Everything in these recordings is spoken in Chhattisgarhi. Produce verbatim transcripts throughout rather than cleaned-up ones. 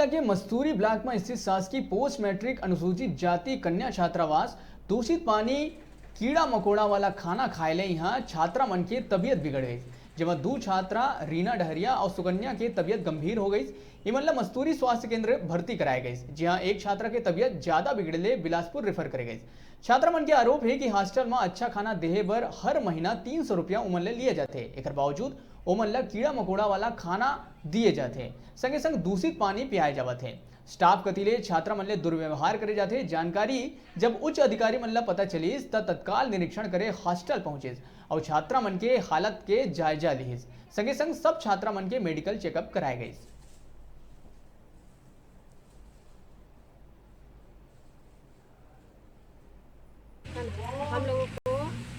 के मस्तूरी ब्लॉक में स्थित शासकीय पोस्ट मैट्रिक अनुसूचित जाति कन्या छात्रावास दूषित पानी, कीड़ा मकोड़ा वाला खाना खाए ले इहाँ छात्रा मन के तबियत बिगड़ गई, जेमा दू छात्रा रीना डहरिया और सुकन्या के तबियत गंभीर हो गई। इमन ला मस्तूरी स्वास्थ्य केंद्र भर्ती कराए गई, जिहाँ एक छात्रा के तबियत ज्यादा बिगड़े ले बिलासपुर रेफर करे गई। छात्रा मन के आरोप हे कि हॉस्टल म अच्छा खाना देहे बर हर महीना तीन सौ रुपया उमन ले लिए जाथे। एकर बावजूद ओमन ल कीड़ा मकोड़ा वाला खाना दिए जाथे, संगे संग दूषित पानी पियाए जावत हे। स्टाफ कति ले छात्रा मन ले दुर्व्यवहार करे जाथे। जानकारी जब उच्च अधिकारी मन ल पता चलिस, त तत्काल निरीक्षण करे हॉस्टल पहुंचिस अउ छात्रा मन के हालत के जायजा लिहिस। संगे संग सब छात्रा मन के मेडिकल चेकअप कराए गइस। हम लोगों को,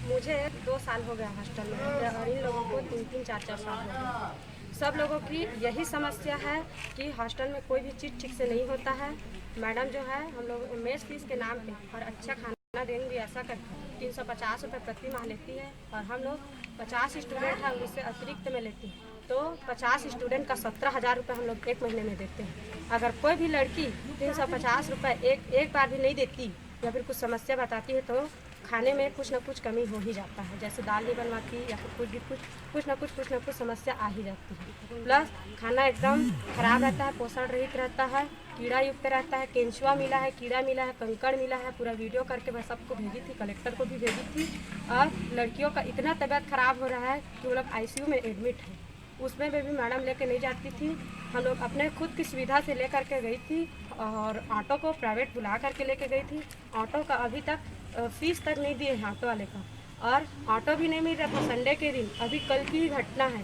मुझे दो साल हो गया हॉस्टल में रहते, और इन लोगों को तीन तीन चार चार साल हो गए। सब लोगों की यही समस्या है कि हॉस्टल में कोई भी चीज़ ठीक से नहीं होता है। मैडम जो है, हम लोग मेस फीस के नाम पे और अच्छा खाना देंगी, ऐसा कर तीन सौ पचास रुपये प्रति माह लेती है, और हम लोग पचास स्टूडेंट हैं, उससे अतिरिक्त में लेती है। तो पचास स्टूडेंट का सत्रह हज़ार रुपये हम लोग एक महीने में देते हैं। अगर कोई भी लड़की तीन सौ पचास रुपये एक, एक बार भी नहीं देती या फिर कुछ समस्या बताती है, तो खाने में कुछ ना कुछ कमी हो ही जाता है। जैसे दाल नहीं बनवाती या फिर कुछ भी, कुछ, कुछ ना कुछ, कुछ ना कुछ समस्या आ ही जाती है। प्लस खाना एकदम खराब रहता है, पोषण रहित रहता है, कीड़ा युक्त रहता है। केंचुआ मिला है, कीड़ा मिला है, कंकड़ मिला है। पूरा वीडियो करके मैं सबको भेजी थी, कलेक्टर को भी भेजी थी। और लड़कियों का इतना तबीयत खराब हो रहा है कि वो लोग आईसीयू में एडमिट है। उसमें भी मैडम लेके नहीं जाती थी, हम लोग अपने खुद की सुविधा से ले करके गई थी और ऑटो को प्राइवेट बुला करके लेके गई थी। ऑटो का अभी तक, अ, फीस तक नहीं दिए हैं ऑटो वाले का, और ऑटो भी नहीं मिल रहा था संडे के दिन। अभी कल की ही घटना है,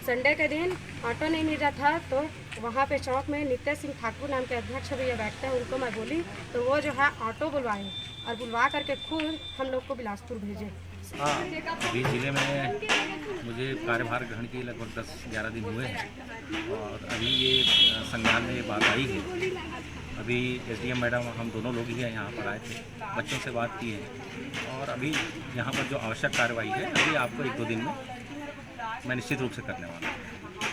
संडे के दिन ऑटो नहीं मिल रहा था, तो वहाँ पे चौक में नित्य सिंह ठाकुर नाम के अध्यक्ष भैया बैठते हैं, उनको मैं बोली, तो वो जो है ऑटो बुलवाए और बुलवा करके खुद हम लोग को बिलासपुर भेजे। हाँ, अभी ज़िले में मुझे कार्यभार ग्रहण किए लगभग दस ग्यारह दिन हुए हैं और अभी ये, अ, संज्ञान में ये बात आई है। अभी एसडीएम मैडम, हम दोनों लोग ही हैं, यहाँ पर आए थे, बच्चों से बात की है और अभी यहाँ पर जो आवश्यक कार्रवाई है, अभी आपको एक दो दिन में मैं निश्चित रूप से करने वाला हूँ।